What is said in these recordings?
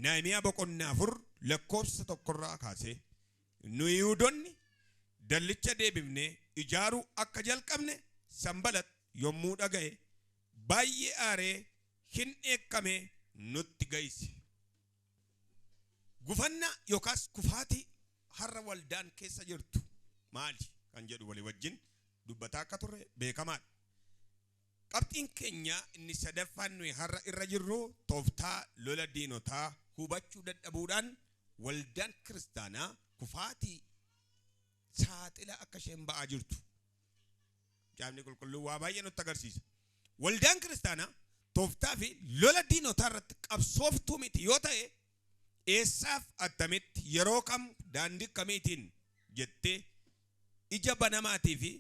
Nahimiyaa boqonnaa 4 lakkoofsa tokkorraa kaasee nu Yihuudonni dallicha deebifnee ijaaruu akka jalqabne Sanbalat yommuu dhaga'e baay'ee aaree hin dheekkame nutti ga'ise. Gufannaa yookaas kufaatii har'a waldaan keessa jirtu maali kan jedhu walii wajjin dubbataa akka turre beekamaadha. Qabxiin keenya inni sadaffaan nuyi har'a irra jirru tooftaa lola diinotaa hubachuu dadhabuudhaan waldaan kiristaanaa kufaatii saaxila akka isheen ba'aa jirtu. Macaafni Qulqulluun waa baay'ee nutti agarsiisa. Waldaan kiristaanaa tooftaa fi lola diinotaa irratti qabsooftuu miti yoo ta'e eessaaf attamitti yeroo kam daandii akkamiitiin jettee ija banamaatii fi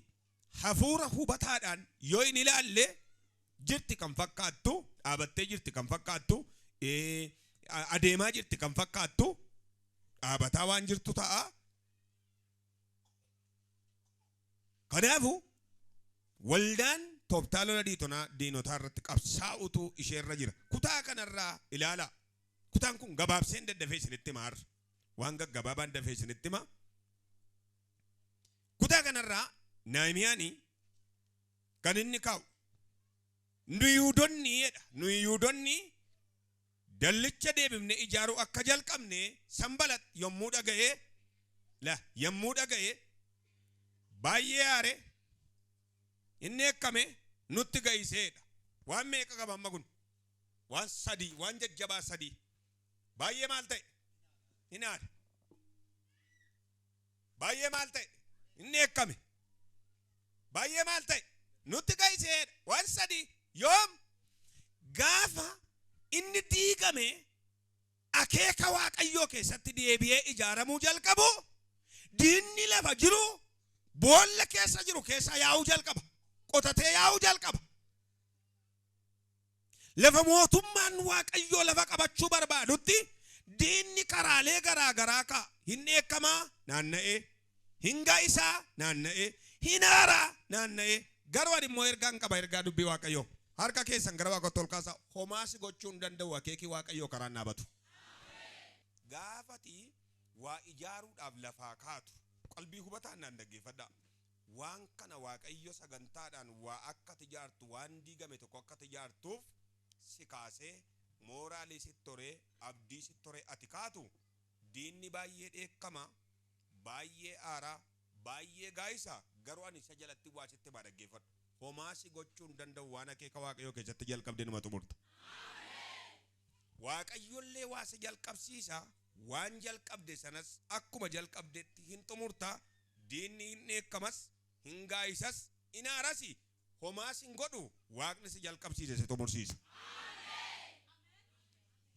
hafuura hubataadhaan yoo hin ilaalle jirti kan fakkaattu, dhaabattee jirti kan fakkaattu, adeemaa jirti kan fakkaattu, dhaabataa waan jirtu ta'a. Kanaafuu waldaan tooftaa lola diinotaa irratti qabsaa'utu isheerra jira. Kutaa kanarraa ilaalaa. Kutaan kun gabaabseen daddafee isinitti hima har'a. Waan gaggabaabaan dafee isinitti hima. Kutaa kanarraa Nahimiyaan kan inni kaa'u nu Yihuudonni jedha. Nu Yihuudonni dallicha deebifne ijaaruu akka jalqabne Sanbalat yommuu dhaga'e la yommuu dhaga'e baay'ee aare inni eekkame nutti ga'iseedha. Waan meeqa qaba amma kun? Waan sadii, waan jajjabaa sadii. Baay'ee maal ta'e? Hin aare. Baay'ee maal ta'e? Inni eekkame. Baay'ee maal ta'e? Nutti ga'iseedha. Waan sadii. Yoom? Gaafa inni diigame akeeka Waaqayyoo keessatti deebi'ee ijaaramuu jalqabu diinni lafa jiru boolla keessa jiru keessa yaa'uu jalqaba. Qotatee yaa'uu jalqaba. Lafa mootummaan Waaqayyoo lafa qabachuu barbaadutti diinni karaalee garaa garaa ka'a. Hin dheekkamaa naanna'ee, hin ga'isaa naanna'ee, hin aaraa naanna'ee. Garuu ani immoo ergaan qaba ergaa dubbii Waaqayyoo. Harka keessan gara Waaqatti ol kaasaa. Homaa si gochuu hin danda'u akeekii Waaqayyoo karaan dhaabatu. Gaafati waa ijaaruudhaaf lafaa kaatu qalbii hubataan naan dhaggeeffadhaa. Waan kana Waaqayyo sagantaadhaan waa akka ati ijaartu waan diigame tokko akka ati ijaartuuf si kaasee mooraalii sitti horee abdii sitti horee ati kaatu diinni baay'ee dheekkama, baay'ee aara, baay'ee gaayisa garuu ani isa jalatti waa sitti himaa dhaggeeffadhu. Homaa si gochuu hin danda'u waan akeeka Waaqayyoo keessatti jalqabde numa xumurta. Waaqayyollee waa si jalqabsiisa waan jalqabde sanas akkuma jalqabdetti hin xumurta diinni hin dheekkamas hin gaayisas hin aarasi homaas hin godhu Waaqni si jalqabsiise si xumursiisa.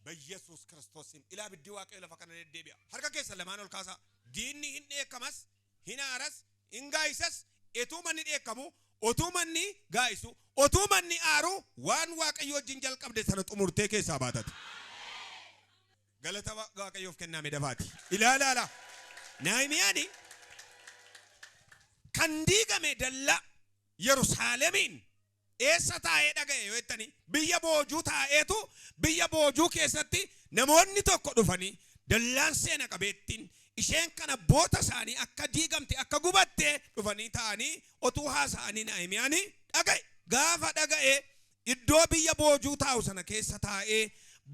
Bayyesuus Kiristoosiin ilaa abiddi Waaqayyo lafa kana deddeebi'a. Harka keessan lamaan ol kaasaa. Diinni hin dheekkamas hin aaras hin gaayisas etuu manni dheekkamu otuu manni gaayisu otuu manni aaru waan Waaqayyo wajjin jalqabde sana xumurtee keessaa baatate. Galata Waaqayyoof kennaame dafaati. Ilaalaala. Nahimiyaani kan diigame dallaa Yerusaalemiin eessa taa'ee dhaga'e yoo jettani biyya boojuu taa'eetu biyya boojuu keessatti namoonni tokko dhufanii dallaan seena qabeettiin isheen kan abboota isaanii akka diigamte akka gubatte dhufanii taa'anii otuu haasa'anii Nahimiyaani dhaga'e. Gaafa dhaga'e iddoo biyya boojuu taa'u sana keessa taa'ee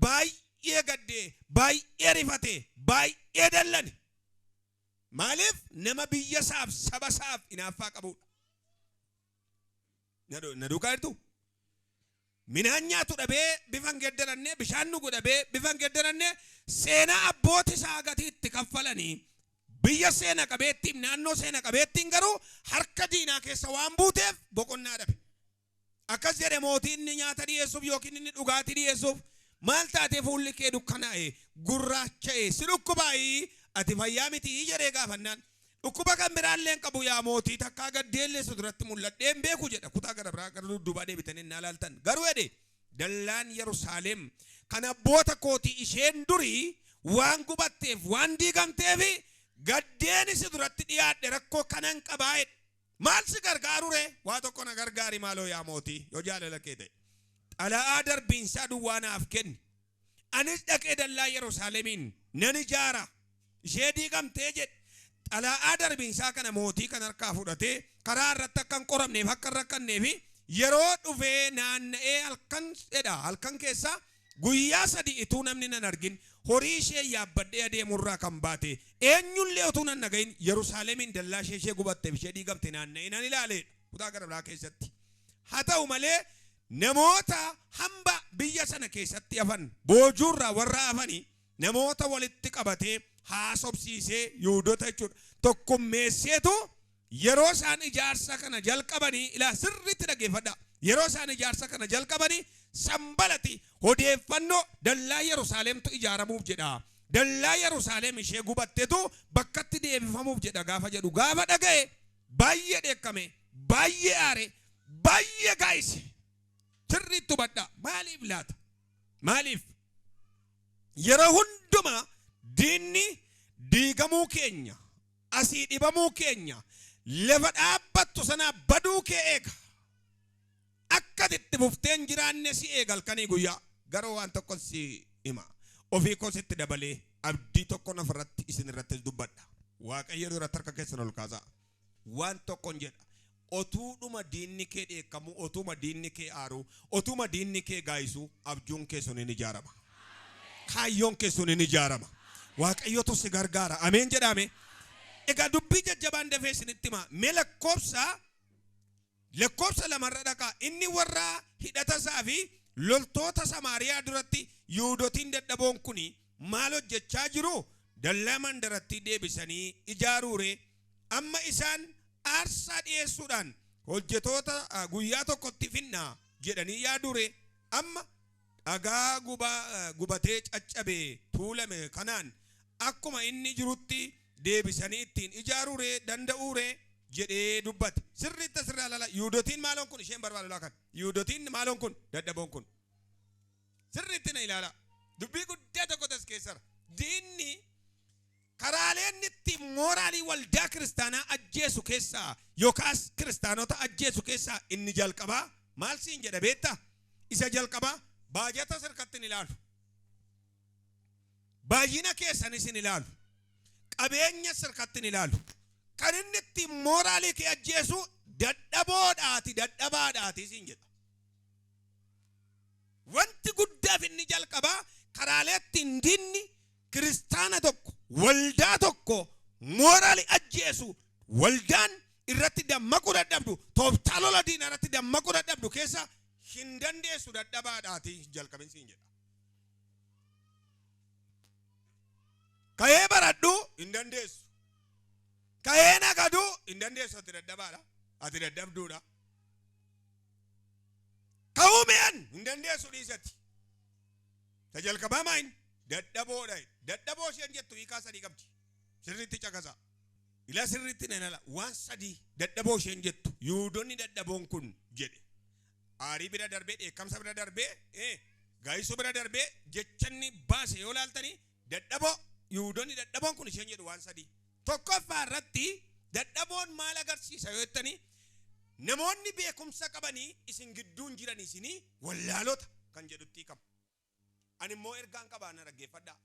baay'ee gaddee, baay'ee rifate, baay'ee dallane. Maaliif? Nama biyya isaaf, saba isaaf hinaaffaa qabudha. Na duukaa jirtu? Midhaan nyaatu dhabee bifa hin geddaranne, bishaan dhugu dhabee bifa hin geddaranne, seenaa abbooti isaa gatii itti kaffalanii biyya seena qabeettiif naannoo seena qabeettiin garuu harka diinaa keessa waan buuteef boqonnaa dhabe. Akkas jedhe mootii inni nyaata dhiyeessuuf yookiin inni dhugaatii dhiyeessuuf maal taatee fuulli kee dukkanaa'e gurraacha'e si dhukkubaayii ati fayyaa mitii jedhee gaafannaan dhukkuba kan biraallee hin qabu yaa mootii takkaa gaddeellee si duratti mul'adhee hin beeku jedha kutaa gara biraa gara dudduubaa deebitanii innaa laaltan garuu jedhe dallaan Yerusaalem Kan abboota kootii isheen durii waan gubatteef waan diigamteef gaddeen si duratti dhiyaadhe rakkoo kanan qabaa jedhe. Maal si gargaaru ree? Waa tokko na gargaari maaloo yaa mootii yoo jaalala kee ta'e. Xala'aa darbiinsaa duwwaa naaf kenni. Anis dhaqee dallaa Yerusaalemiin nan ijaara. Ishee diigamtee jedhe. Xala'aa darbiinsaa kana mootii kan harkaa fudhatee karaa irratti akka hin qoramneef akka hin rakkanneef yeroo dhufee naanna'ee halkan jedha halkan keessaa guyyaa 3 ituu namni nan argin horii ishee yaabbadhee adeemurraa kan baate eenyullee utuu nan dhagahin Yerusaalemiin dallaa ishee ishee gubatteef ishee diigamte naanna'ee nan ilaaleedha kutaa gara biraa keessatti. Haa ta'u malee namoota hamba biyya sana keessatti hafan boojuurraa warra hafanii namoota walitti qabatee haasobsiisee Yihuudota jechuudha tokkummeesseetu yeroo isaan ijaarsa kana jalqabanii ilaa sirriitti dhaggeeffadhaa. Yeroo isaan ijaarsa kana jalqabanii Sanbalati odeeffannoo dallaa Yerusaalemtu ijaaramuuf jedha. Dallaa Yerusaalem ishee gubattetu bakkatti deebifamuuf jedha gaafa jedhu gaafa dhaga'e baay'ee dheekkame, baay'ee aare, baay'ee gaa'ise. Sirriitti hubadhaa. Maaliif laata? Maaliif? Yeroo hundumaa diinni diigamuu keenya, asii dhibamuu keenya, lafa dhaabbattu sanaa baduu kee eega. Akka itti fuftee hin jiraanne si eega halkanii guyyaa. Garuu waan tokko si hima. Ofii koo sitti dabalee abdii tokko nafarratti isin irrattis dubbadha. Waaqayyo duratti harka keessan ol kaasaa. Waan tokkon jedha. Otuudhuma diinni kee dheekkamu, otuuma diinni kee aaru, otuuma diinni kee gaayisu abjuun kee sun hin ijaarama. Kaayyoon kee sun hin ijaarama. Waaqayyotu si gargaara. Ameen jedhame. Egaa dubbii jajjabaan dafee isinitti hima. Mee lakkoofsa lamarra dhaqaa. Inni warra hidhata isaa fi loltoota Samaariyaa duratti Yihuudotiin dadhaboon kun maal hojjechaa jiru? Dallaa mandarattii deebisanii ijaaruure. Amma isaan aarsaa dhiyeessuudhaan hojjetoota guyyaa tokkotti finnaa jedhanii yaadure. Amma dhagaa gubatee caccabe tuulame kanaan akkuma inni jirutti deebisanii ittiin ijaaruure danda'uure jedhee dubbate. Sirriitti asirraa ilaalaa. Yihuudotiin maaloon kun isheen barbaadu laa kan. Yihuudotiin maaloon kun dadhaboon kun. Sirriitti na ilaalaa. Dubbii guddaa tokko tas keessara. Diinni karaaleen itti mooraalii waldaa kiristaanaa ajjeesu keessaa yookaas kiristaanota ajjeesu keessaa inni jalqabaa maal siin jedha beektaa? Isa jalqabaa baajata sirkatti hin ilaalu. Baay'ina keessanis hin ilaalu. Qabeenya sirkatti hin ilaalu. Kan inni itti mooraalii kee ajjeesu dadhaboodhaati dadhabaadhaati siin jedha. Wanti guddaaf inni jalqabaa karaalee ittiin diinni kiristaana tokko waldaa tokko mooraalii ajjeesu waldaan irratti dammaquu dadhabdu tooftaa lola diinaa irratti dammaquu dadhabdu keessa hin dandeessu dadhabaadhaati jalqabin siin jedha. Ka'ee baradhu hin dandeessu. Ka'ee nagaduu hin dandeessu ati dadhabaadha. Ati dadhabduudha. Ka'uu mi'an hin dandeessu dhiisati. Ta jalqabaa maayin dadhaboodha. Dadhaboo isheen jettu hiikaa sadii qabdi. Sirriitti caqasaa. Ila sirriitti nan ala waan sadii dadhaboo isheen jettu Yihuudoonni dadhaboon kun jedhe. Aarii bira darbee dheekkamsa bira darbee gaayisuu bira darbee jechanni baase yoo laaltanii dadhaboo Yihuudoonni dadhaboon kun isheen jedhu waan sadii. Tokkoffaa irratti dadhaboon maal agarsiisa yoo jettanii namoonni beekumsa qabanii isin gidduun jiran isinii wallaalota kan jedhutti hiikama. Ani immoo ergaan qabaa na dhaggeeffadhaa.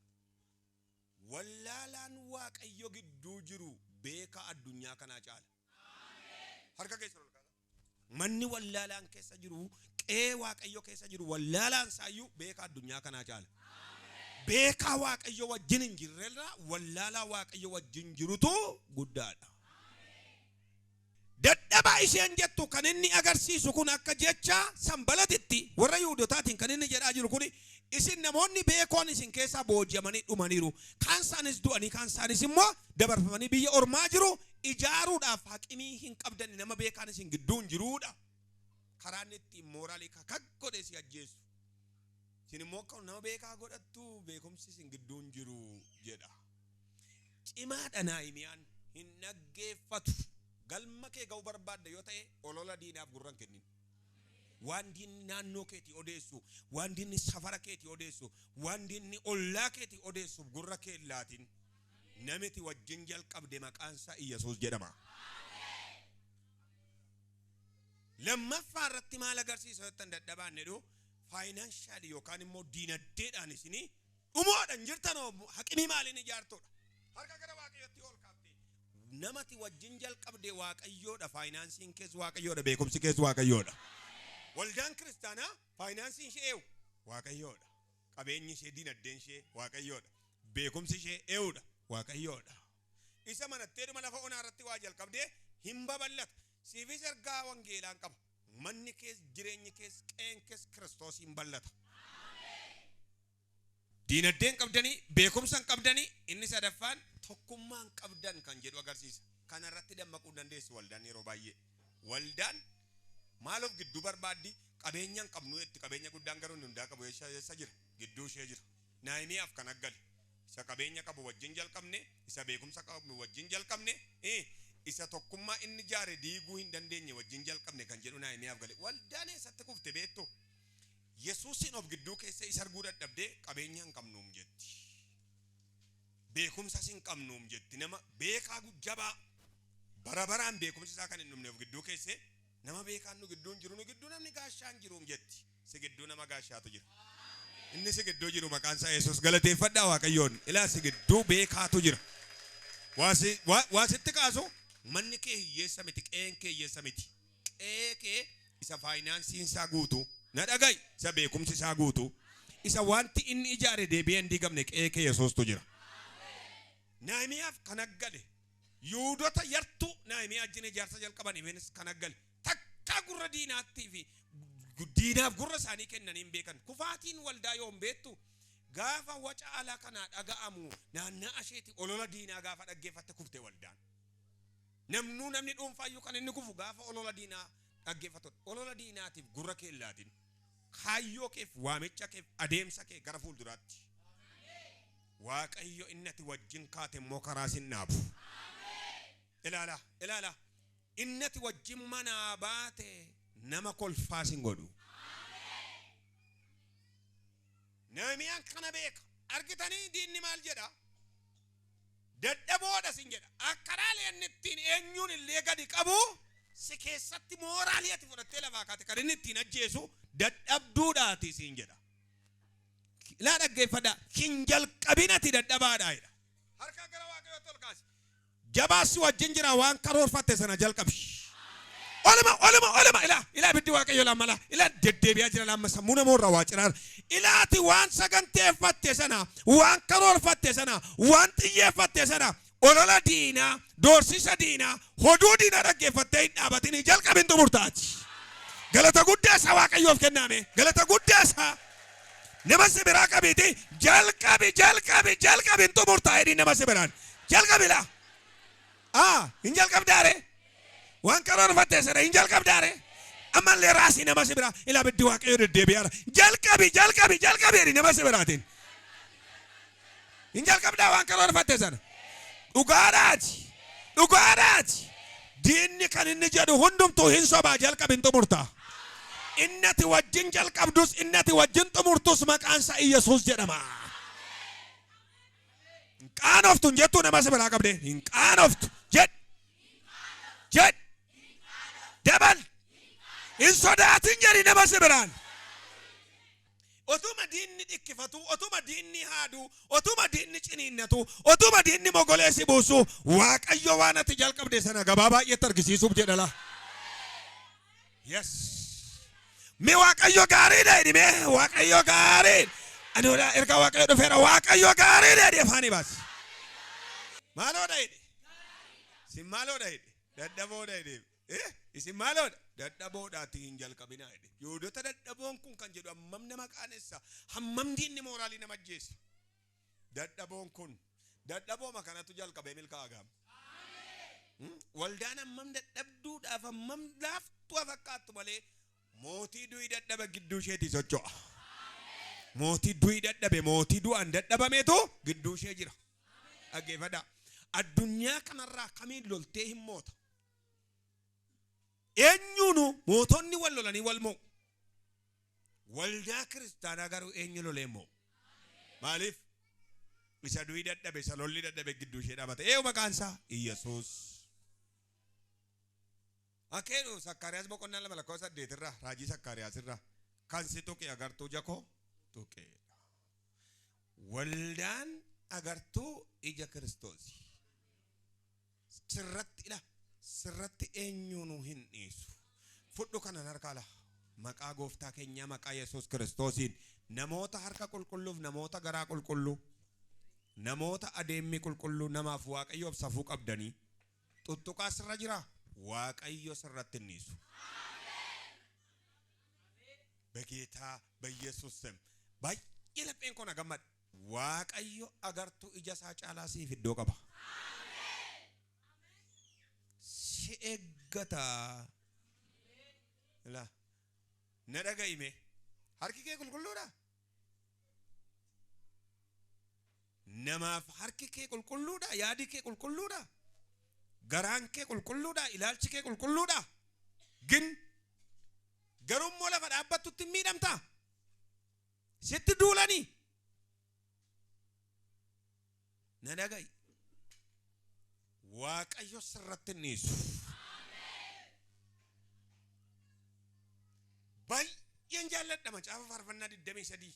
Wallaalaan Waaqayyo gidduu jiru beekaa addunyaa kanaa caala. Harka keessan ol kaasaa. Manni wallaalaan keessa jiru qe'ee Waaqayyo keessa jiru wallaalaan isaayyuu beekaa addunyaa kanaa caala. Beekaa Waaqayyo wajjin hin jirrerraa wallaalaa Waaqayyo wajjin jirutu guddaadha. Dadhabaa isheen jettu kan inni agarsiisu kun akka jecha Sanbalatitti warra Yihuudotaatiin kan inni jedhaa jiru kun isin namoonni beekoon isin keessaa booji'amanii dhumaniiru. Kaan isaanis du'anii kaan isaanis immoo dabarfamanii biyya ormaa jiru. Ijaaruudhaaf haqimii hin qabdan nama beekaan isin gidduu hin jiruudha. Karaan ittiin mooraalii kakak godhee si ajjeesu. Isin immoo akka nama beekaa godhattu beekumsi isin gidduu hin jiru jedha. Cimaadha Naahimiyaan hin dhaggeeffatu. Galma kee ga'uu barbaadda yoo ta'e olola diinaaf gurra hin kennin. Waan diinni naannoo keetii odeessu, waan diinni safara keetii odeessu, waan diinni ollaa keetii odeessuuf gurra kee hin laatin. Namiti wajjin jalqabde maqaan isaa Iyyasuus jedhama. Lammaffaa irratti maal agarsiisa jettan dadhabaan jedhu financially yookaan immoo diinagdeedhaan isinii dhumoodha hin jirtanoo haqimii maaliin ijaartudha. Harka gara Waaqayyootti ol kaafte namati wajjin jalqabde Waaqayyoodha, faayinaansiin kees Waaqayyoodha, beekumsi kees Waaqayyoodha. Waldaan kiristaanaa faayinaansiin ishee eewu Waaqayyoodha. Qabeenyi ishee diinagdeen ishee Waaqayyoodha. Beekumsi ishee eewudha Waaqayyoodha. Isa manatteedhuma lafa onaa irratti waa jalqabdee hin babal'ata. Siifis ergaa wangeelaan qaba. Manni kees jireenyi kees qe'een kees Kiristoosiin bal'ata. Diinagdeen qabdanii beekumsa hin qabdanii inni sadaffaan tokkummaa hin qabdan kan jedhu agarsiisa. Kana irratti dammaquu dandeessu waldaan yeroo baay'ee. Waldaan maal of gidduu barbaaddi? Qabeenya hin qabnu jetti. Qabeenya guddaan garuu inni hundaa qabu eessa jira? Gidduu ishee jira. Naahimiyaaf kan aggale. Isa qabeenya qabu wajjin jalqabne, isa beekumsa qabu wajjin jalqabne, isa tokkummaa inni jaare diiguu hin dandeenye wajjin jalqabne kan jedhu Naahimiyaaf gale. Waldaan eessatti kufte beektu? Yesuusin of gidduu keessa isa arguu dadhabdee qabeenya hin qabnuum jetti. Beekumsas hin qabnuum jetti. Nama beekaa jabaa bara baraan beekumsi isaa kan hin dhumne of gidduu keessee nama beekaan nu gidduu hin jiru, nu gidduu namni gaashaa hin jiruum jetti. Si gidduu nama gaashaatu jira. Inni si gidduu jiru maqaan isaa Yesuus galateeffadhaa Waaqayyoon. Ilaa si gidduu beekaatu jira. Waa sitti kaasu manni kee hiyyeessa miti, qe'een kee hiyyeessa miti. Qe'ee kee isa faayinaansiin isaa guutu, na dhaga'i, isa beekumsi isaa guutu, isa wanti inni ijaare deebi'ee hin diigamne qe'ee kee Yesuustu jira. Nahimiyaaf kan aggale Yihuudota yartuu Nahimiyaa wajjin ijaarsa jalqabaniifis kan aggale takkaa gurra diinaattii fi diinaaf gurra isaanii kennanii hin beekan. Kufaatiin waldaa yoom beektu? Gaafa waca ala kanaa dhaga'amu naanna'a isheeti olola diinaa gaafa dhaggeeffatte kufte waldaan. Namnuu namni dhuunfaayyuu kan inni kufu gaafa olola diinaa dhaggeeffatudha. Olola diinaatiif gurra kee hin laatin. Kaayyoo keef, waamicha keef, adeemsa kee gara fuulduraatti. Waaqayyo inni ati wajjin kaate immoo karaa sin dhaabu. Ilaala, ilaala. Inni ati wajjin manaa baate nama kolfaa sin godhu. Nehemiyaan kana beeka. Argitanii diinni maal jedha? Dadhaboodha sin jedha. Akkaraalee inni ittiin eenyuun illee gadi qabu si keessatti mooraalii ati fudhattee lafaa kaate kan inni ittiin ajjeesu dadhabduudhaati siin jedha. Ilaa dhaggeeffadhaa. Hin jalqabin ati dadhabaadha jedha. Harka gara Waaqayyootti ol kaasi. Jabaas si wajjin jira waan karoorfatte sana jalqabi. Oluma oluma oluma ilaa ilaa ibiddi Waaqayyo lama laa ilaa deddeebi'aa jira lama sammuu namoorraa waa ciraa ilaati waan saganteeffatte sana waan karoorfatte sana waan xiyyeeffatte sana olola diinaa doorsisa diinaa hoduu diinaa dhaggeeffattee hin dhaabatinii jalqabin xumurtaati. Galata guddaa isaa Waaqayyoof kennaame galata guddaa isaa nama si biraa qabiiti jalqabi jalqabi jalqabi hin xumurtaa jedhii nama si biraan jalqabi laa. Aa hin jalqabdaare waan karoorfatte sana hin jalqabdaare ammallee raasii nama si biraa ilaa abiddi Waaqayyo deddeebi'aara jalqabi jalqabi jalqabi jedhi nama si biraatiin hin jalqabdaa waan karoorfatte sana dhugaadhaati dhugaadhaati diinni kan inni jedhu hundumtuu hin sobaa jalqabi hin xumurtaa. Inni ati wajjin jalqabdus inni ati wajjin xumurtus maqaan isaa Iyyasuus jedhama. Hin qaanoftu hin jettuu nama si biraa qabdee hin qaanoftu jedh jedh dabal hin sodaatin jedhi nama si biraan. Otuma diinni dhikkifatu, otuma diinni haadu, otuma diinni ciniinnatu, otuma diinni mogolee si buusu, Waaqayyo waan ati jalqabde sana gabaa baay'eetti argisiisuuf jedha laa. Yes. Mee Waaqayyo gaariidha jedhi mee Waaqayyo gaariidha. Ani odaa erga Waaqayyo dhufeera Waaqayyo gaariidha jedhi afaanii baasi. Maaloodha jedhi. Isin maaloodha jedhi. Dadhaboodha jedhi. Eh isin maaloodha? Dadhaboodhaati hin jalqabinaa jedhe. Yihuudota dadhaboon kun kan jedhu hammam nama qaanessa, hammam diinni mooraalii nama ajjeesa. Dadhaboon kun dadhabooma kanatu jalqabee milkaa'a gaam. Waldaan hammam dadhabduudhaaf hammam laaftuu fakkaattu malee mootii du'i dadhabe gidduu isheetii socho'a. Mootii du'i dadhabe mootii du'aan dadhabametu gidduu ishee jira. Dhaggeeffadhaa. Addunyaa kanarraa kamiin loltee hin moota? Eenyuunu mootonni wal lolanii wal mo'u. Waldaa kiristaanaa garuu eenyu lolee immoo? Maaliif? Isa du'i dadhabe, isa lolli dadhabe gidduu ishee dhaabate. Eenyu maqaan isaa? Iyyasuus. Akeedu Sakkaariyaas boqonnaa 2 lakkoofsa 8 irraa, raajii Sakkaariyaas irraa kan si tuqe agartuu ija koo tuqeedha. Waldaan agartuu ija Kiristoosi. Sirratti ila sirratti eenyuunuu hin dhiisu. Fudhu kanan harka ala. Maqaa gooftaa keenyaa maqaa Yesuus Kiristoosiin namoota harka qulqulluuf namoota garaa qulqulluu namoota adeemmii qulqulluu namaaf Waaqayyoof safuu qabdanii tuttuqaa sirra jira Waaqayyo sirratti hin dhiisu. በጌታ በኢየሱስ ስም baay'ee lapheen koo na gammada. Waaqayyo agartuu ija isaa caalaa siif iddoo qaba. Si eeggata. Ilaa na dhaga'ime harki kee qulqulluudha. Namaaf harki kee qulqulluudha, yaadi kee qulqulluudha, garaan kee qulqulluudha, ilaalchi kee qulqulluudha. Gin garuu immoo lafa dhaabbattutti hin miidhamta. Sitti duulanii. Na dhaga'i. Waaqayyo sirratti hin dhiisu. Baay'een jaalladha macaafa faarfannaa 23.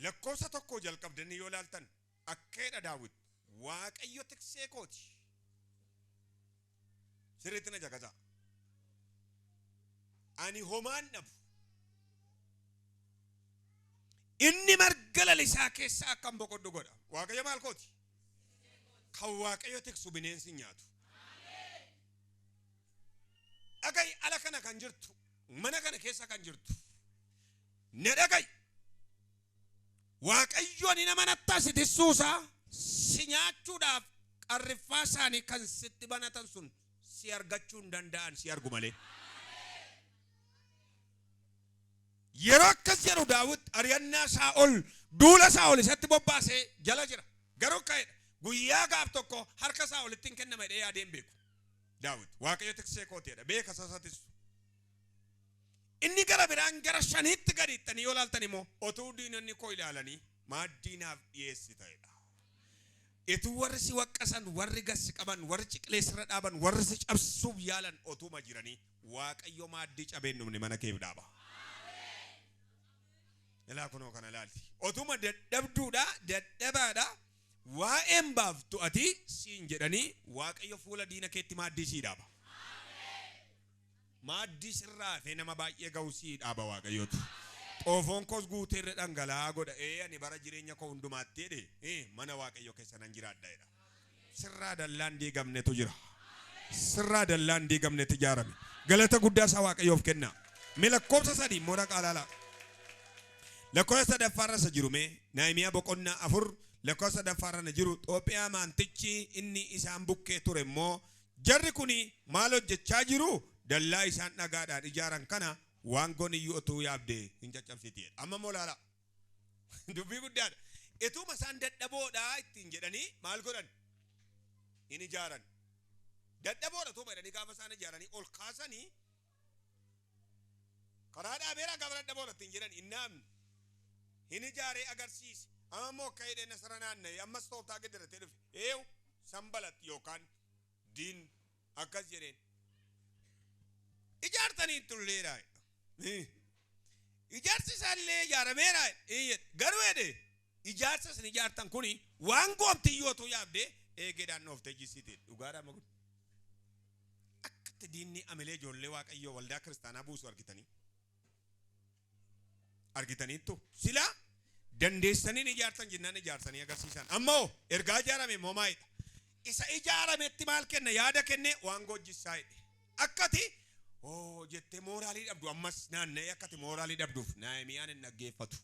Lakkoofsa 1 jalqabdanii yoo ilaaltan akkeedha Daawit. Waaqayyo tiksee kooti. Sirriitti na caqasaa. Ani homaan dhabu. Inni marga lalisaa keessa akkan boqodhu godha. Waaqayyo maal kooti? Kan Waaqayyo tiksu bineensi hin nyaatu. Dhaga'i ala kana kan jirtu, mana kana keessa kan jirtu. Na dhaga'i. Waaqayyo ani nama nattaa si tissuusaa si nyaachuudhaaf qarriffaa isaanii kan sitti banatan sun si argachuu hin danda'an si argu malee. Yeroo akkas jedhu Daawit ari'annaa Saa'ol duula Saa'ol isatti bobbaasee jala jira. Garuu ka'edha. Guyyaa gaaf tokko harka Saa'olitti hin kennama jedhee yaadee hin beeku. Daawit Waaqayyo tiksee kooti jedha. Beeka isa tissu. Inni gara biraan gara 5tti gadi ittanii yoo ilaaltan immoo otuu diinonni koo ilaalanii maaddii naaf dhiyeessita jedha. Etuu warri si waqqasan, warri gad si qaban, warri ciqilee sirra dhaaban, warri si cabsuuf yaalan otuuma jiranii Waaqayyo maaddii cabee hin dhumne mana keef dhaaba. Ilaa kunoo kana ilaali. Otuma dadhabduudha, dadhabaadha, waa'een baaftu ati siin jedhanii Waaqayyo fuula diina keetti maaddii sii dhaaba. Maaddii sirraa hafee nama baay'ee ga'u sii dhaaba Waaqayyotu. Xoofoon koos guutee irra dhangala'aa godha. Ee ani bara jireenya koo hundumaatti jedhe mana Waaqayyo keessa nan jiraadha jedha. Sirraa dallaan diigamnetu jira. Sirraa dallaan diigamnetu ijaarame. Galata guddaa isaa Waaqayyoof kennaa. Mee lakkoofsa 3 immoo dhaqaa ilaalaa. Lakkoofsa sadaffaarra isa jiru mee Nahimiyaa boqonnaa 4 lakkoofsa sadaffaarra na jiru Xoophiyaa maantichi inni isaan bukkee ture immoo jarri kuni maal hojjechaa jiru dallaa isaan dhagaadhaan ijaaran kana waangoon iyyuu otuu yaabde hin caccabsiti jedha. Amma immoo ilaalaa. Dubbii guddaadha. Etuma isaan dadhaboodha ittiin jedhanii maal godhan? Hin ijaaran. Dadhaboodha otuma jedhanii gaafa isaan ijaaranii ol kaasanii karaa dhaabeeraa gaafa dadhaboodha ittiin jedhan hin dhaabne. Hin ijaaree agarsiise. Amma immoo akka hidhee nasara naanna'ee ammas tooftaa geddaratee dhufe. Eewu Sanbalat yookaan diin akkas jedheen. Ijaartanii tulleedha. Ijaarsi isaallee ijaarameera jedhe. Garuu jedhe ijaarsa isin ijaartan kuni waan goomtiyyuu otuu yaabdee eegeedhaan dhooftee jissite. Dhugaadha amma kun. Akkatti diinni amilee ijoollee Waaqayyoo waldaa kiristaanaa buusu argitanii. Argitaniittu. Silaa dandeessaniin ijaartan jennaan ijaarsanii agarsiisan. Amma hoo ergaa ijaarame immoo maalidha? Isa ijaarametti maal kenna yaada kennee waan goojjissaa jedhe. Akkati oo jettee mooraalii dhabdu ammas naanna'ee akkati mooraalii dhabduuf Nahimiyaan hin dhaggeeffatu.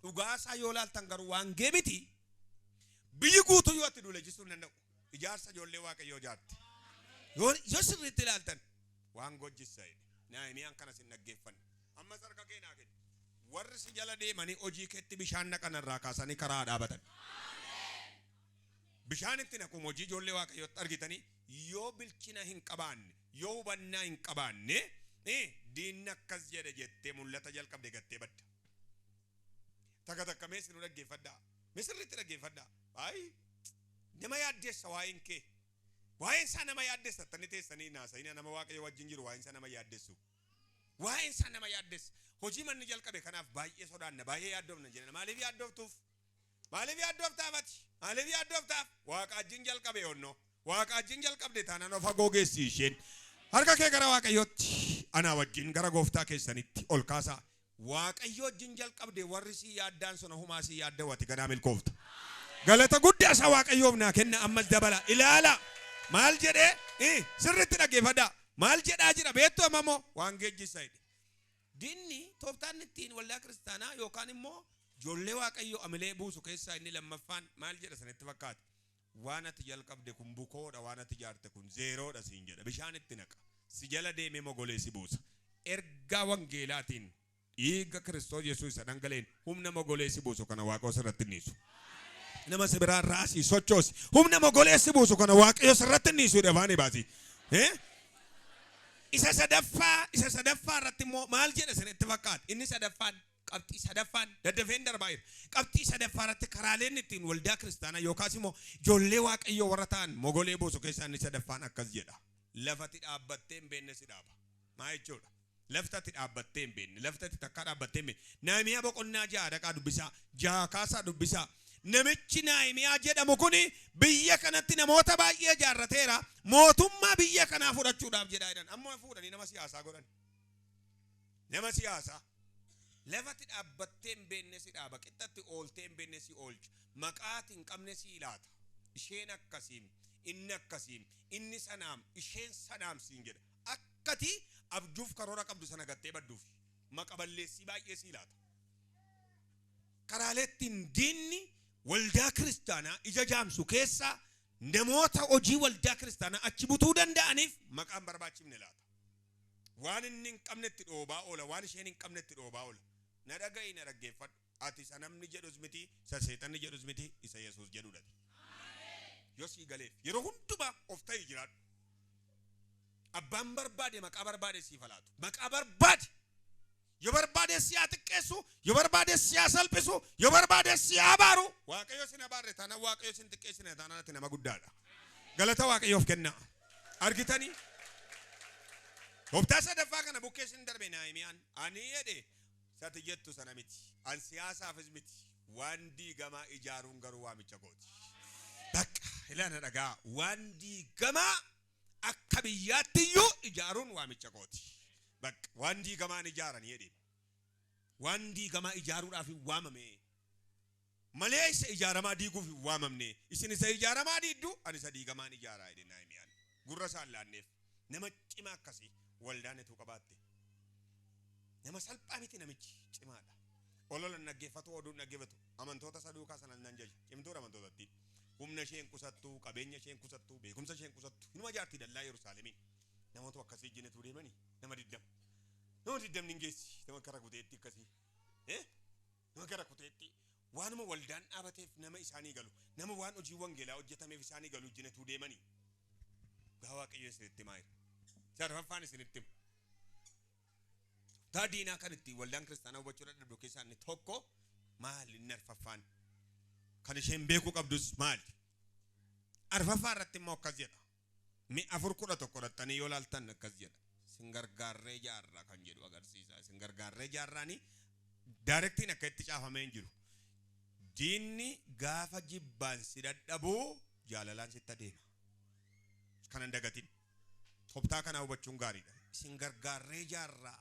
Dhugaasaa yoo laaltan garuu waan gee miti biyyi guutuu yoo itti duule jisuu hin danda'u. Ijaarsa ijoollee Waaqayyoo ijaarte. Yoo sirriitti ilaaltan waan goojjissa jedhe. Nahimiyaan kanas hin dhaggeeffanne. Ammas harka kee naa kenni. Warri si jala deemanii hojii keetti bishaan naqan irraa kaasanii karaa dhaabatan. Bishaan itti naquum hojii ijoollee Waaqayyootti argitanii yoo bilchina hin qabaanne, yoo hubannaa hin qabaanne Diinni akkas jedhe jettee mul'ata jalqabde gattee badda. Takka takka mee isin dhaggeeffadhaa. Mee sirriitti dhaggeeffadhaa. Ayi nama yaaddeessa waa'een kee. Waa'een isaa nama yaaddeessa attanii teessanii naasa'ina nama Waaqayyo wajjin jiru waa'een isaa nama yaaddessu. Waa'een isaa nama yaaddessa. Hojii manni jalqabe kanaaf baay'ee sodaanna, baay'ee yaaddoofna jenna. Maaliif yaaddooftuuf? Maaliif yaaddooftaaf ati? Maaliif yaaddooftaaf? Waaqa wajjin jalqabe yonnoo. Waaqa wajjin jalqabde taanaan of fagoo geessi isheen. Harka kee gara Waaqayyootti, anaa wajjin gara gooftaa keessanitti ol kaasaa. Waaqayyo wajjin jalqabde warri si yaaddaan sun ofumaa si yaadda, ati ganaa milkoofta. Galata guddaa isaa Waaqayyoof naa kenna, ammas dabala. Ilaala. Maal jedhee? Sirriitti dhaggeeffadhaa. Maal jedhaa jira beektu? Amma immoo waan geejjisa jedhe. Diinni tooftaan ittiin waldaa kiristaanaa yookaan immoo ijoollee Waaqayyoo amilee buusu keessaa inni lammaffaan maal jedha sanitti fakkaata? Waan ati jalqabde kun bukoodha, waan ati ijaarte kun zeeroodha siin jedha. Bishaan itti naqa. Si jala deemee mogolee si buusa. Ergaa wangeelaatiin, dhiiga Kiristoos Yesuus isa dhangala'een, humna mogolee si buusu kana Waaqayyo sirratti niisu. Nama si biraa raasii sochoosi. Humna mogolee si buusu kana Waaqayyo sirratti niisu afaanii baasi. Isa sadaffaa irratti immoo maal jedha isinitti fakkaata? Inni sadaffaan, qabxii sadaffaan, daddafeen darbaa jira. Qabxii sadaffaa irratti karaaleen ittiin waldaa kiristaanaa yookaas immoo ijoollee Waaqayyoo warra ta'an mogolee buusu keessaa inni sadaffaan akkas jedha. Lafati dhaabbattee hin beekne si dhaaba. Maa jechuudha? Laftati dhaabbattee hin beekne, laftati takkaa dhaabbattee hin beekne. Nahimiyaa boqonnaa 6 dhaqaa dubbisaa, 6 kaasaa dubbisaa. Namichi Nahimiyaa jedhamu kuni biyya kanatti namoota baay'ee ijaarrateera. Mootummaa biyya kanaa fudhachuudhaaf jedhaa jedhan. Amma fuudhanii nama siyaasaa godhan. Nama siyaasaa. Lafati dhaabbattee hin beekne si dhaaba. Qixxatti ooltee hin beekne si oolcha. Maqaati hin qabne si ilaata. Isheen akkasiim, inni akkasiim, inni sanaam, isheen sanaam siin jedha. Akkati abjuuf karoora qabdu sana gattee badduuf maqa balleessii baay'ee si ilaata. Karaalee ittiin diinni waldaa kiristaanaa ija jaamsu keessaa namoota hojii waldaa kiristaanaa achi butuu danda'aniif maqaan barbaachifne laata. Waan inni hin qabnetti dhoobaa oola, waan isheen hin qabnetti dhoobaa oola. Na dhaga'i, na dhaggeeffadhu. Ati isa namni jedhus miti, isa seexanni jedhus miti, isa Yesuus jedhudha. Yoo sii galeef yeroo hundumaa of ta'i jiraadhu. Abbaan barbaade maqaa barbaade siif laatu. Maqaa barbaade. Yoo barbaade si haa xiqqeessu, yoo barbaade si haa salphisu, yoo barbaade si haa abaaru. Waaqayyo sin abaarre taanaan, Waaqayyo sin xiqqeessine taanaan, ati nama guddaadha. Galata Waaqayyoof kennaa. Argitanii? Gooftaa sadaffaa kana bukkee sin darbe Naahimiyaan. Ani jedhe, sati jettu sana miti. An siyaasaafis miti. Waan diigamaa ijaaruun garuu waamicha kooti. Bakka ilaana dhagaa, waan diigamaa akka biyyaatti iyyuu ijaaruun waamicha kooti. Bakka waan diigamaan ijaaran jedheen. Waan diigamaa ijaaruudhaaf hin waamame. Malee isa ijaaramaa diiguuf hin waamamne. Isin isa ijaaramaa diiddu, ani isa diigamaan ijaaraa jedhe Naahimiyaan. Gurra isaan laanneef. Nama cimaa akkasii waldaan ituu qabaatte. Nama salphaa miti, namichi cimaadha. Olola hin dhaggeeffatu, oduu hin dhaggeeffatu. Amantoota isa duukaa sana nan jaja. Cimtuudha amantootatti. Humna isheen qusattu, qabeenya isheen qusattu, beekumsa isheen qusattu. Inuma jaartii dallaa Yerusaalemiin. Namoota akkasii ijjinetu deemanii nama 20. Nama 20ni hin geessi. Nama gara kuteetti akkasii. Nama gara kuteetti. Waanuma waldaan dhaabateef nama isaanii galu. Nama waan hojii wangeelaa hojjetameef isaanii galu ijjinetu deemanii. Gaa Waaqayyo isinitti himaa jira. Arfaffaan isinitti hima. Taa diinaa kan ittiin waldaan kiristaanaa hubachuu dadhabdu keessaa inni tokko maali, inni arfaffaan? Kan isheen beekuu qabdus maali? Arfaffaa irratti immoo akkas jedha. Mi 4:11 dhattanii yoo laaltan akkas jedha. Sin gargaarree jaarraa kan jedhu agarsiisa. Sin gargaarree jaarraanii directiin akka itti caafamee hin jiru. Diinni gaafa jibbaan si dadhabuu jaalalaan sitti adeema. Kanan dagatin. Tooftaa kanaa hubachuun gaariidha. Isin gargaarree jaarraa,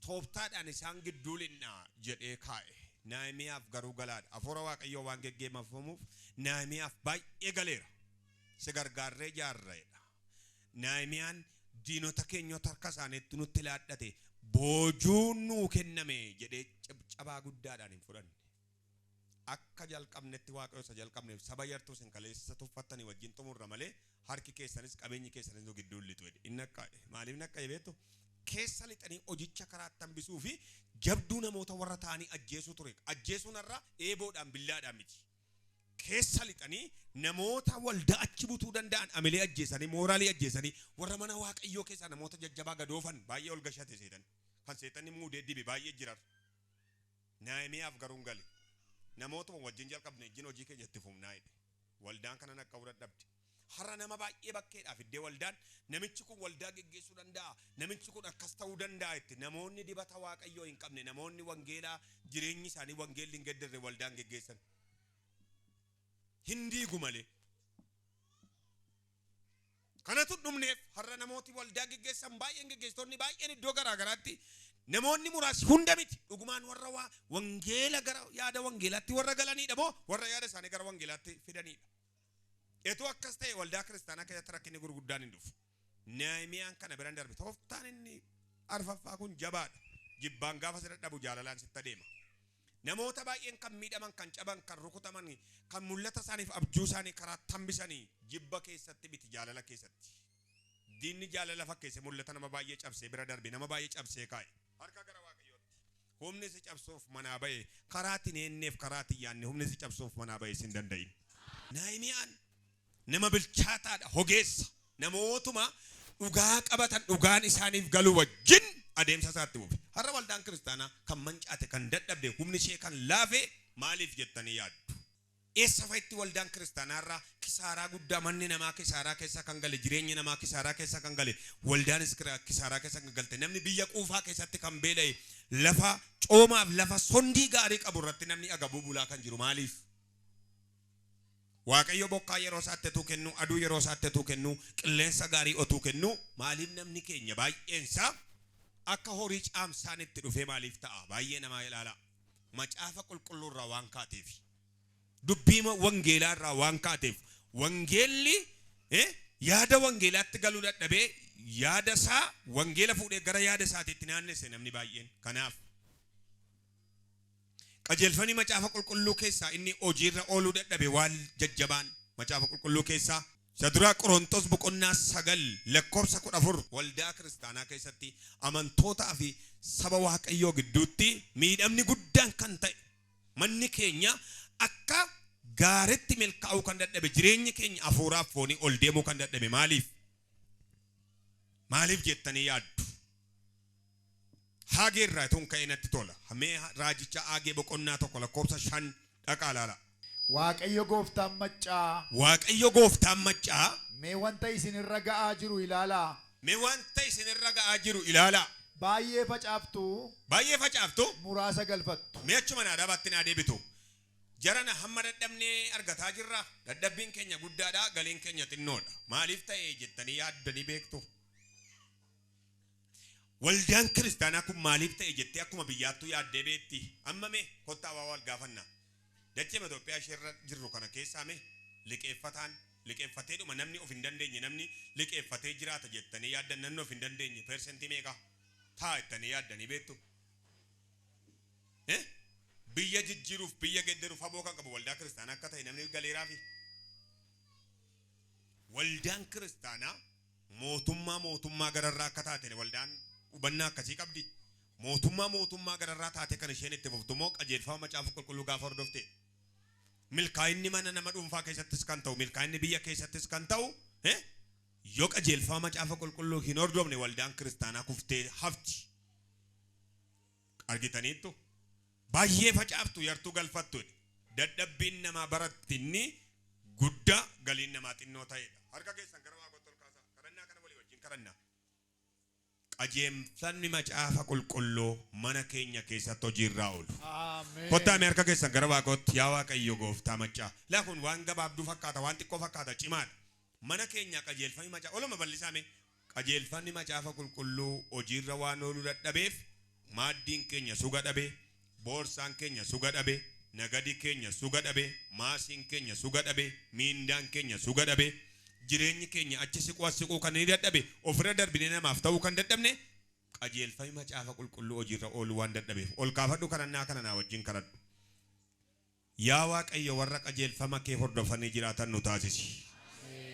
tooftaadhaan isaan gidduu linnaa jedhee kaa'e. Naahimiyaaf garuu galaadha. Hafuura Waaqayyoo waan geggeeffamuuf Naahimiyaaf baay'ee galeera. Si gargaarree jaarreedha. Naahimiyaan diinota keenyota harka isaaniitti nutti laadhate, boojuun nuu kenname jedhee cabcabaa guddaadhaan hin fudhanne. Akka jalqabnetti Waaqayyo isa jalqabneef saba yartuu isin kaleessa tuffattanii wajjin xumurra malee harki keessanis qabeenyi keessanis nu gidduu lixu jedhe. Inni akka maaliif inni akka beektu keessa lixanii hojicha karaatti hambisuu fi jabduu namoota warra ta'anii ajjeesuu ture. Ajjeesuun har'a eeboodhaan billaadhaan miti. Keessa lixanii namoota waldaa achi butuu danda'an amilee ajjeesanii, mooraalii ajjeesanii, warra mana Waaqayyoo keessaa namoota jajjabaa gadoofan baay'ee ol gashate seetan. Kan seetanni muudee dibe baay'ee jirar. Naahimiyaaf garuu hin gale. Namootuma wajjin jalqabne wajjin hojii keenya itti fufnaa jedhe. Waldaan kanan akka dadhabde. Har'a nama baay'ee bakkeedhaa fiddee waldaan namichi kun waldaa geggeessuu danda'a, namichi kun akkas ta'uu danda'a itti namoonni dibata Waaqayyoo hin qabne, namoonni wangeelaa jireenyi isaanii wangeelli hin geddarre waldaan geggeessan. Hin diigu malee. Kanatu dhumneef har'a namooti waldaa geggeessan baay'een, geggeessitoonni baay'een iddoo garaa garaatti, namoonni muraasni, hunda miti, dhugumaan warra waa wangeela gara yaada wangeelaatti warra galanidha moo warra yaada isaanii gara wangeelaatti fidanidha? Etuu akkas ta'e waldaa kiristaanaa keessatti rakkinni gurguddaan hin dhufu. Naahimiyaan kana biran darbe. Tooftaan inni arfaffaa kun jabaadha. Jibbaan gaafa si dadhabu jaalalaan sitti adeema. Namoota baay'een kan miidhaman, kan caban, kan rukutaman, kan mul'ata isaaniif abjuu isaanii karaa tambisanii jibba keessatti miti, jaalala keessatti. Diinni jaalala fakkeesse mul'ata nama baay'ee cabsee bira darbe, nama baay'ee cabsee kaa'e. Harka gara Waaqayyootti. Humni si cabsuuf manaa ba'e karaa ittiin eenneef karaa ittiin yaadne humni si cabsuuf manaa ba'e sin danda'in. Naahimiyaan nama bilchaataadha, hogeessa. Namootuma dhugaa qabatan, dhugaan isaaniif galu wajjin adeemsa isaatti fufe. Har'a waldaan kiristaanaa kan mancaate, kan dadhabde, humni ishee kan laafe maaliif jettanii yaaddu? Eessa fa'itti waldaan kiristaanaa irraa kisaaraa guddaa, manni namaa kisaaraa keessa kan gale, jireenyi namaa kisaaraa keessa kan gale, waldaanis kisaaraa keessa kan galte, namni biyya quufaa keessatti kan beela'e, lafa coomaaf lafa sondii gaarii qabu irratti namni agabuu bulaa kan jiru maaliif? Waaqayyo bokkaa yeroo isaatti otuu kennu, aduu yeroo isaatti otuu kennu, qilleensa gaarii otuu kennu, maaliif namni keenya baay'eensaa akka horii caamsaan itti dhufee maaliif ta'a? Baay'ee namaa ilaala. Macaafa qulqulluu irraa waan kaateef. Dubbii wangeelaa irraa waan kaateef. Wangeelli yaada wangeelaatti galuu dadhabee yaada isaa wangeela fuudhee gara yaada isaatiitti naannesse namni baay'een. Kanaaf qajeelfamni macaafa qulqulluu keessaa inni hojiirra ooluu dadhabe waan jajjabaan macaafa qulqulluu keessaa isa duraa Qorontos boqonnaa 9 lakkoofsa 14. Waldaa kiristaanaa keessatti amantootaa fi saba Waaqayyoo gidduutti miidhamni guddaan kan ta'e, manni keenya akka gaaritti milkaa'uu kan dadhabe, jireenyi keenya hafuuraaf foonii ol deemuu kan dadhabe maaliif? Maaliif jettanii yaaddu? Haagee irraa itoo hin ka'ee natti tola. Mee raajicha Haagee boqonnaa 1 lakkoofsa 5 dhaqaa ilaala. Waaqayyo gooftaan maccaa. Waaqayyo gooftaan maccaa. Mee wanta isin irra ga'aa jiru ilaalaa. Mee wanta isin irra ga'aa jiru ilaalaa. Baay'ee facaaftu. Baay'ee facaaftu. Muraasa galfattu. Mee achuma naa dhaabaatti naa deebitu. Jarana hamma dadhabnee argataa jirra. Dadhabbiin keenya guddaadha, galiin keenya xinnoodha. Maaliif ta'e jettanii yaaddanii beektu? Waldaan kiristaanaa kun maaliif ta'e jettee akkuma biyyaattuu yaaddee beekti? Amma mee kottaa waa wal gaafanna. Dachee Itoophiyaa isheerra jirru kana keessaa mee liqeeffataan liqeeffateedhuma namni of hin dandeenye, namni liqeeffatee jiraata jettanii yaaddan, namni of hin dandeenye persentii meeqa ta'a jettanii yaaddanii beektu? Biyya jijjiiruuf, biyya gedderuuf haboo kan qabu waldaa kiristaanaa akka ta'e namni galeeraafi. Waldaan kiristaanaa mootummaa mootummaa gararraa akka taate waldaan hubannaa akkasii qabdi. Mootummaa mootummaa gararraa taate kan isheen itti fuftu immoo qajeelfama macaafa qulqulluu gaafa hordofte. Milkaa'inni mana nama dhuunfaa keessattis kan ta'u, milkaa'inni biyya keessattis kan ta'u, yoo qajeelfama macaafa qulqulluu hin hordofne waldaan kiristaanaa kuftee hafti. Argitaniittu? Baay'ee facaaftu, yartuu galfattu. Dadhabbiin namaa barattinni guddaa, galiin namaa xinnoo ta'edha. Harka keessan gara Waaqootti ol kaasaa. Kadhannaa kana walii wajjin kadhanna. Qajeelfamni macaafa qulqulluu mana keenya keessatti hojiirraa oolu. Kottaa mee harka keessan gara Waaqootti. Yaa Waaqayyo gooftaa maccaa. Laa kun waan gabaabduu fakkaata, waan xiqqoo fakkaata, cimaadha. Mana keenya qajeelfamni macaafa oluma bal'isaa mee. Qajeelfamni macaafa qulqulluu hojiirra waan ooluu dadhabeef maaddiin keenya suga dhabe, boorsaan keenya suga dhabe, nagadi keenya suga dhabe, maasiin keenya suga dhabe, miindaan keenya suga dhabe, jireenyi keenya achi siquu as siquu kan inni dadhabe, ofirra darbinee namaaf ta'uu kan dadhabne qajeelfamni macaafa qulqulluu hojiirra ooluu waan dadhabeef. Ol kaafadhu, kadhannaa kana naa wajjin kadhadhu. Yaa Waaqayyo, warra qajeelfama kee hordofanii jiraatan nu taasisi.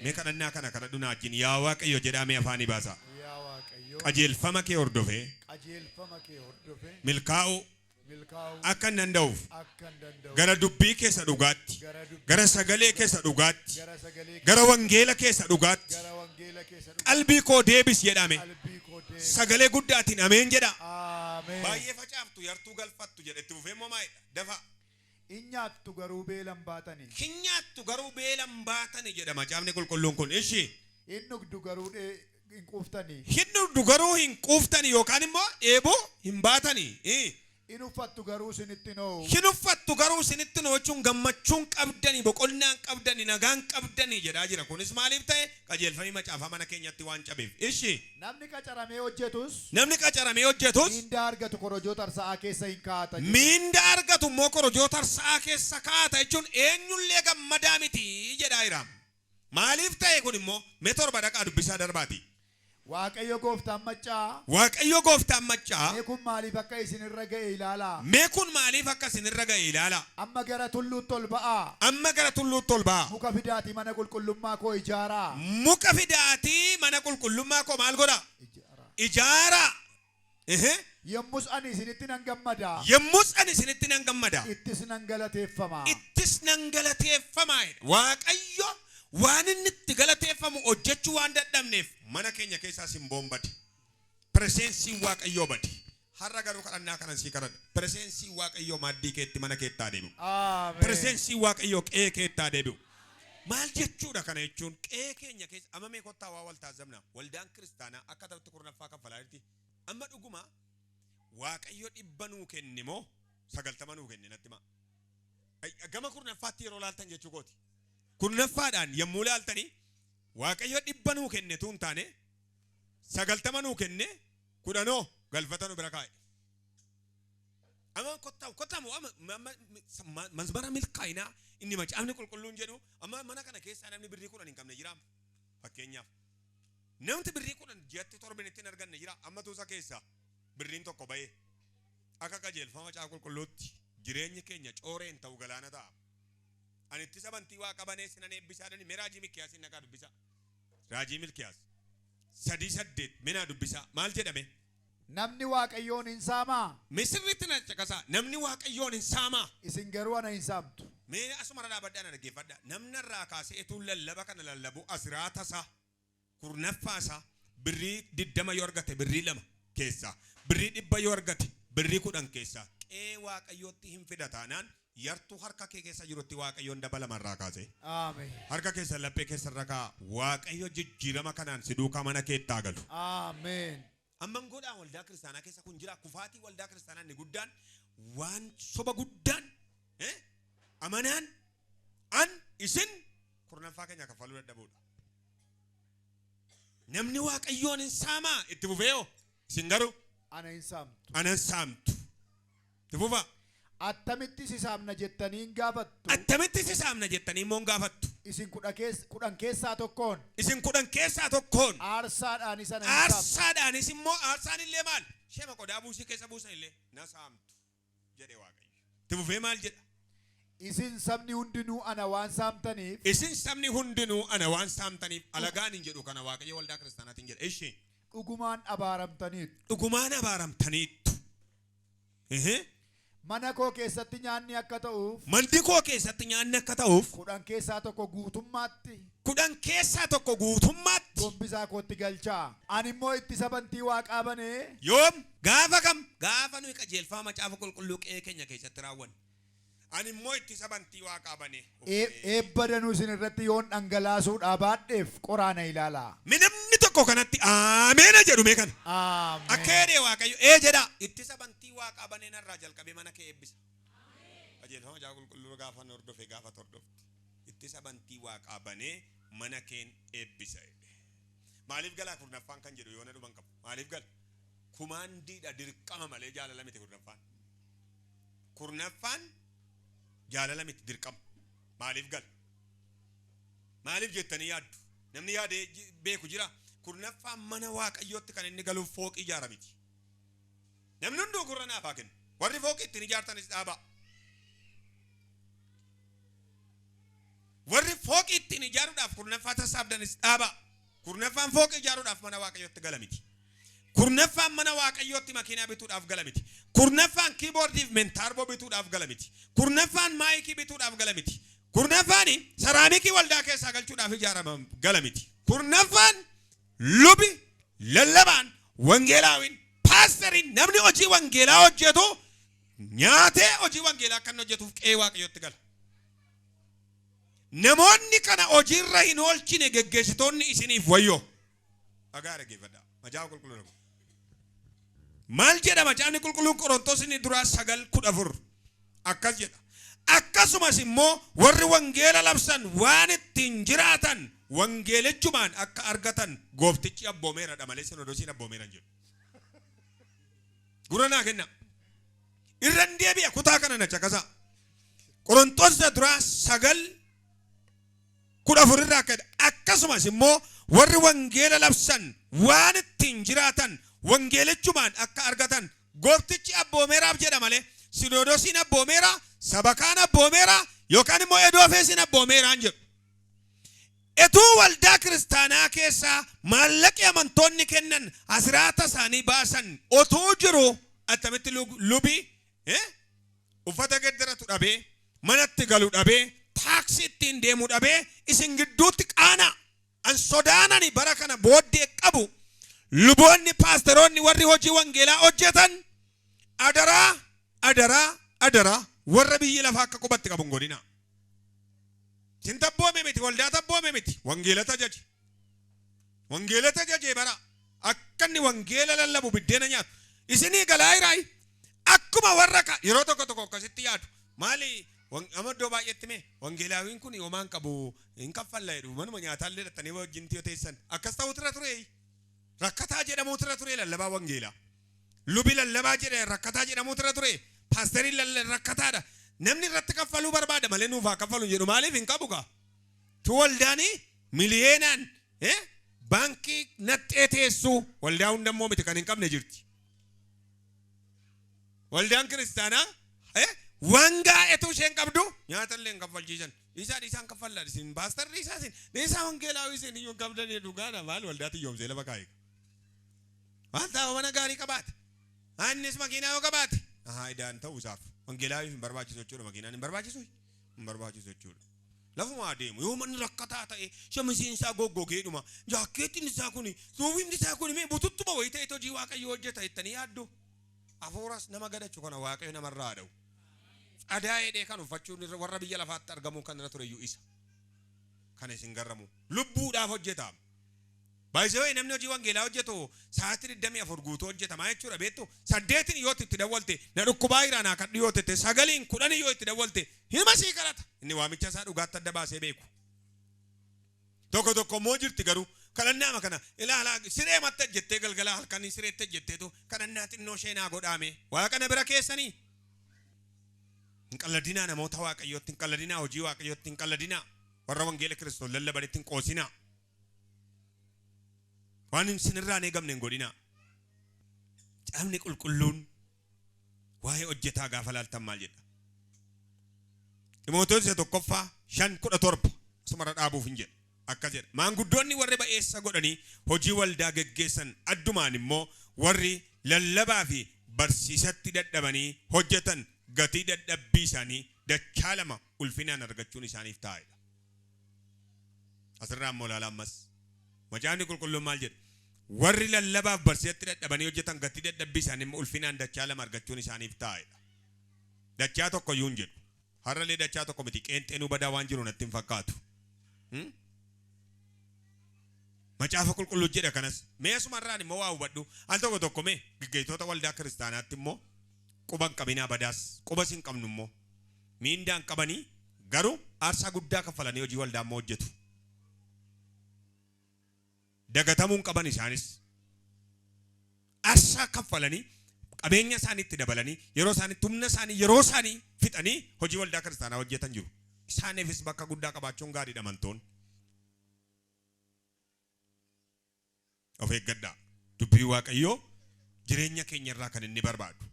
Mee kadhannaa kana kadhadhu naa wajjin. Yaa Waaqayyo jedhaa mee afaanii baasaa. Yaa Waaqayyo. Qajeelfama kee hordofee Qajeelfama kee hordofee milkaa'uu, Milkaa'uu akka hin danda'uuf akka hin danda'u gara dubbii keessa dhugaatti, gara dubbii gara sagalee keessa dhugaatti, gara sagalee gara wangeela keessa dhugaatti gara wangeela keessa dhugaatti qalbii koo deebis jedhame. Qalbii koo deebisi. Sagalee guddaatiin ameen jedha. Ameen. Baay'ee facaaftu yartuu galfattu jedhe. Itti fufee immoo maalidha? Dafa. In nyaattu garuu beelan baatanii. Hin nyaattu garuu beelan baatani jedha macaafni qulqulluun kun. Ishi. In dhugdu garuu hin quuftanii. Hin dhugdu garuu hin quuftani yookaan immoo dheebuu hin baatani. In uffattu garuu isinitti hin ho'u. Hin uffattu garuu isinitti hin ho'u jechuun gammachuun qabdani, boqonnaan qabdani, nagaan qabdani jedhaa jira. Kunis maaliif ta'e? Qajeelfamni macaafaa mana keenyatti waan cabeef. Ishi. Namni qacaramee hojjetus Namni qacaramee hojjetus miindaa argatu korojoo tarsa'aa keessa hin kaa'ata jedha. Miindaa argatu immoo korojoo tarsa'aa keessa kaa'ata jechuun eenyullee gammadaa miti jedhaa jira. Maaliif ta'e kun immoo? Mee 7 dhaqaa dubbisaa darbaati. Waaqayyo gooftaan maccaa. Waaqayyo gooftaan maccaa. Mee kun maaliif akka isinirra ga'e ilaalaa. Mee kun maaliif akka isinirra ga'e ilaalaa. Amma gara tulluutti ol ba'aa. Amma gara tulluutti ol ba'aa. Muka fidaatii mana qulqullummaa koo ijaaraa. Muka fidaatii mana qulqullummaa koo maal godhaa? Ijaaraa. Ijaaraa. Yommus ani isinitti nan gammada. Yommus ani isinitti nan gammada. Ittis nan galateeffama. Ittis nan galateeffama. Waaqayyo waan inni itti galateeffamu hojjechuu waan dadhabneef mana keenya keessaa simboon bade. Presensiin Waaqayyoo bade. Har'a garuu kadhannaa kanan sii kadhadha. Presensiin Waaqayyoo maaddii keetti mana keettaa deebi'u. Ameen. Presensiin Waaqayyoo qe'ee keettaa deebi'u. Maal jechuudha kana jechuun? Qe'ee keenya keessa amma mee kottaa waa wal taasifna. Waldaan kiristaanaa akka ta'utti kurnaffaa kaffalaa jirti. Amma dhuguma Waaqayyo 100 nuu kenne moo 90 nuu kenne natti himaa. Gama kurnaffaatti yeroo laaltan jechuu kooti. Kurnaffaadhaan yommuu laaltanii Waaqayyo 100 nuu kenne tuun taane 90 nuu kenne 10 galfata nu bira kaa'e. Amma kottaa kottaa moo amma masmara milkaa'inaa inni macaafni qulqulluun jedhu amma mana kana keessaa namni birrii 10 hin qabne jira. Fakkeenyaaf namni birrii 10 ji'atti torbanitti hin arganne jira. Amma tuusa keessaa birriin tokko ba'ee akka qajeelfama macaafa qulqulluutti jireenyi keenya cooreen ta'u galaana ta'a. Ani itti sabantii waa qabanee sinan eebbisaa dhani mee raajii Milkiyaas hin dhaqaa dubbisaa. Raajii Milkiyaas 3:8 minaa dubbisaa maal jedhame? Namni Waaqayyoon hin saamaa? Mee sirriitti na caqasaa. Namni Waaqayyoon hin saamaa? Isin garuu ana hin saamtu. Mee asuma irra dhaabadhaa na dhaggeeffadhaa. Namni irraa kaasee utuu lallaba kana lallabu asiraata isaa, kurnaffaa isaa, birrii 20 yoo argate birrii 2 keessaa, birrii 100 yoo argate birrii 10 keessaa qe'ee Waaqayyootti hin fida taanaan yartuu harka kee keessa jirutti Waaqayyoon dabalama irraa kaase. Ameen. Harka keessa laphee keessa irra kaa'a. Waaqayyo jijjiirama kanaan si duukaa mana keettaa galu. Ameen. Amman godhaa waldaa kiristaanaa keessa kun jira. Kufaatii waldaa kiristaanaa inni guddaan waan soba guddaan amanaan an isin kurnaffaa keenya kaffaluu dadhabuudha. Namni Waaqayyoon hin saamaa itti fufee hoo isin garuu Ana hin saamtu. Ana hin saamtu. Itti fufaa. Attamitti si saamna jettanii hin gaafattu. Attamitti si saamna jettanii immoo hin gaafattu. Isin 10 keessaa tokkoon. Isin 10 keessaa tokkoon. Aarsaadhaanis ana hin saamtu. Aarsaadhaanis immoo aarsaan illee maal? Ishee qodaa buusii keessa buusan illee na saamtu jedhe Waaqayyo. Itti fufee maal jedha? Isin sabni hundinuu ana waan saamtaniif. Isin sabni hundinuu ana waan saamtaniif alagaan hin jedhu kana Waaqayyo waldaa kiristaanaatiin jedha. Ishee. Dhugumaan abaaramtaniittu. Dhugumaan abaaramtaniittu. Mana koo keessatti nyaanni akka ta'uuf. Manni koo keessatti nyaanni akka ta'uuf. 10 keessaa tokko guutummaatti. 10 keessaa tokko guutummaatti. Gombisaa kootti galchaa. Ani immoo itti sabantii waaqaa banee. Yoom? Gaafa kam? Gaafa nuyi qajeelfama macaafa qulqulluu qe'ee keenya keessatti raawwannu. Ani immoo itti sabantii waaqaa banee. Eebba danuu isin irratti yoon dhangalaasuudhaa baadheef qoraana ilaalaa. Mee namni tokko kanatti ameena jedhu mee kana. Ameen. Akka jedhee Waaqayyo ee jedhaa. Itti sabantii waaqaa banee narraa jalqabee mana kee eebbisa. Qajeelfama macaafa qulqulluu gaafa hordofe gaafa hordofte. Itti sabantii waaqaa banee mana keen eebbisa jedhe. Maaliif galaa kurnaffaan kan jedhu yoona dhuman qabu. Maaliif gala? Kumaandiidha dirqama malee jaalala miti kurnaffaan. Kurnaffaan jaalala miti dirqama. Maaliif gala? Maaliif jettanii yaaddu? Namni yaadee beeku jira. Kurnaffaan mana Waaqayyootti kan inni galuuf fooqii ijaara miti. Namni hunduu gurra naaf haa kennu. Warri fooqii ittiin ijaartanis dhaabaa. Warri fooqii ittiin ijaaruudhaaf kurnaffaa sassaabdanis dhaabaa. Kurnaffaan fooqii ijaaruudhaaf mana Waaqayyootti gala miti. Kurnaffaan mana Waaqayyootti makiinaa bituudhaaf gala miti. Kurnaffaan kiiboordiif mentaarboo bituudhaaf gala miti. Kurnaffaan maayikii bituudhaaf gala miti. Kurnaffaan saraamikii waldaa keessaa galchuudhaaf ijaarama gala miti. Kurnaffaan lubi, lallabaan, wangeelaawin, paasteriin, namni hojii wangeelaa hojjetu nyaatee hojii wangeelaa akka inni hojjetuuf qe'ee Waaqayyootti gala. Namoonni kana hojiirra hin oolchine, geggeessitoonni, isiniif wayyoo. Dhagaa, dhaggeeffadhaa. Macaafa Qulqulluu dhagu. Maal jedha Macaafni Qulqulluun? Qorontos inni duraa 9:14 akkas jedha. Akkasumas immoo warri wangeela labsan waan ittiin jiraatan wangeelichumaan akka argatan gooftichi abboomeeradha malee sinodosiin abboomeera hin jedhu. Gurra naa kenna. Irra hin deebi'a, kutaa kana na caqasaa. Qorontos isa duraa 9:14 irraa akka jedha. Akkasumas immoo warri wangeela labsan waan ittiin jiraatan wangeelichumaan akka argatan gooftichi abboomeeraaf jedha malee sinodosiin abboomeera, sabakaan abboomeera yookaan immoo edoofeesiin abboomeeraan jedhu. Etuu waldaa kiristaanaa keessaa maallaqi amantoonni kennan, asiraata isaanii baasan otuu jiru, attamitti lubi uffata geddaratu dhabee, manatti galu dhabee, taaksii ittiin deemu dhabee isin gidduutti qaana? An sodaanani bara kana booddee qabu, luboonni, paasteroonni, warri hojii wangeelaa hojjetan, adaraa, adaraa, adaraa, warra biyyi lafaa akka qubatti qabu hin godhinaa. Sin tabboome miti, waldaa tabboome miti, wangeelata ajaje. Wangeelata ajajee bara akka inni wangeela lallabu biddeena nyaatu. Isinii galaa hiraayi. Akkuma warra yeroo tokko tokko akkasitti yaadu. Maali, amma iddoo baay'eetti mee wangeelaawiin kun homaan qabu, hin kaffalla jedhu, manuma nyaataallee dhattanii wajjin yoo teessan akkas ta'utu irra ture. Rakkataa jedhamuutu irra ture lallabaa wangeelaa. Lubi lallabaa jedhe rakkataa jedhamuutu irra ture. Paasteriin rakkataadha. Namni irratti kaffaluu barbaada malee nuuf haa kaffalu jedhu, maaliif hin qabu gaa? Tu waldaanii miliyeenaan baankii naxxee teessuu, waldaa hundammoo miti, kan hin qabne jirti. Waldaan kiristaanaa waan gaa'etu isheen qabdu nyaata illee hin kaffalchiisan. Dhiisaa, dhiisaan kaffallaa isin, paastar dhiisaa, isin dhiisaa, wangeelaa isin iyyuu hin qabdanii dhugaadha, maal waldaatti yoomsee lafa kaa'e. Maal ta'a mana gaarii qabaate? Innis makiinaa yoo qabaate. Ahaa, idaan ta'uu isaaf. Wangeelaawiif hin barbaachisu jechuudha, makiinaan hin barbaachisu? Hin barbaachisu jechuudha. Lafuma adeemu yoo manni rakkataa ta'e, shamisiin isaa goggogeedhuma, jaakkeettiin isaa kun, suufiin isaa kun mee bututtuma wayii ta'e hojii Waaqayyoo hojjeta jettanii yaaddu. Hafuuras nama gadachu kana Waaqayyo namarraa dha'u. Adaa hidhee kan uffachuun irra warra biyya lafaatti argamuu kan irra ture iyyuu isa. Kana isin garramu. Lubbuudhaaf hojjeta. Baay'isee namni hojii wangeelaa hojjetu sa'aatii 24 guutuu hojjetamaa jechuudha, beektu. 8n yoo itti dawwalte, na dhukkubaa jira naa kadhu yoo tette, 9n 10 yoo itti dawwalte, hima sii kadhata. Inni waamicha isaa dhugaatti adda baasee beeku. Tokko tokko immoo jirti garuu, kadhannaama kana ilaalaa siree matta jettee, galgala halkanii sireetti jetteetu kadhannaa xinnoo ishee naa godhaame, Waaqa na bira keessanii. Hin qalladinaa namoota Waaqayyootti, hin qalladinaa hojii Waaqayyootti, hin qalladinaa warra wangeela Kiristoos lallabanitti, hin qoosinaa. Waan isinirraa hin eegamne hin godhinaa. Caafni Qulqulluun waa'ee hojjetaa gaafa laaltan maal jedha? Ximootoos isa tokkoffaa 5:17 asumarra dhaabuuf hin jedha. Akkas jedha. Maanguddoonni warri ba'eessa godhanii hojii waldaa geggeessan, addumaan immoo warri lallabaa fi barsiisatti dadhabanii hojjetan, gatii dadhabbii isaanii dachaa lama ulfinaan argachuun isaaniif taa'edha. Asirraa immoo ilaala ammas. Macaafni Qulqulluun maal jedha? Warri lallabaaf barsiisatti dadhabanii hojjetan gatii dadhabbii isaanii immoo ulfinaan dachaa lama argachuun isaaniif taa'edha. Dachaa tokko iyyuu hin jedhu. Har'allee dachaa tokko miti, qeenxeenuu badaa waan jiru natti hin fakkaatu. Macaafa Qulqulluu jedha kanas. Mee asumarraan immoo waa hubadhu. Al tokko tokko mee geggeessitoota waldaa kiristaanaatti immoo quba hin qabinaa, badaas. Qubas hin qabnu immoo. Miindaa hin qabanii, garuu aarsaa guddaa kaffalanii hojii waldaa immoo hojjetu. Dagatamuu hin qaban isaanis. Aarsaa kaffalanii, qabeenya isaanii itti dabalanii, yeroo isaaniitti, humna isaanii, yeroo isaanii fixanii hojii waldaa kiristaanaa hojjetan jiru. Isaaniifis bakka guddaa qabaachuun gaariidha amantoonni. Of eeggadhaa. Dubbii Waaqayyoo jireenya keenya irraa kan inni barbaadu.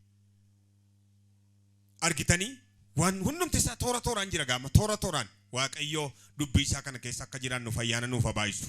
Argitanii, waan hundumti isaa toora tooraan jira gaama, toora tooraan Waaqayyoo dubbii isaa kana keessa akka jiraannu fayyaana nuuf haa baay'isu.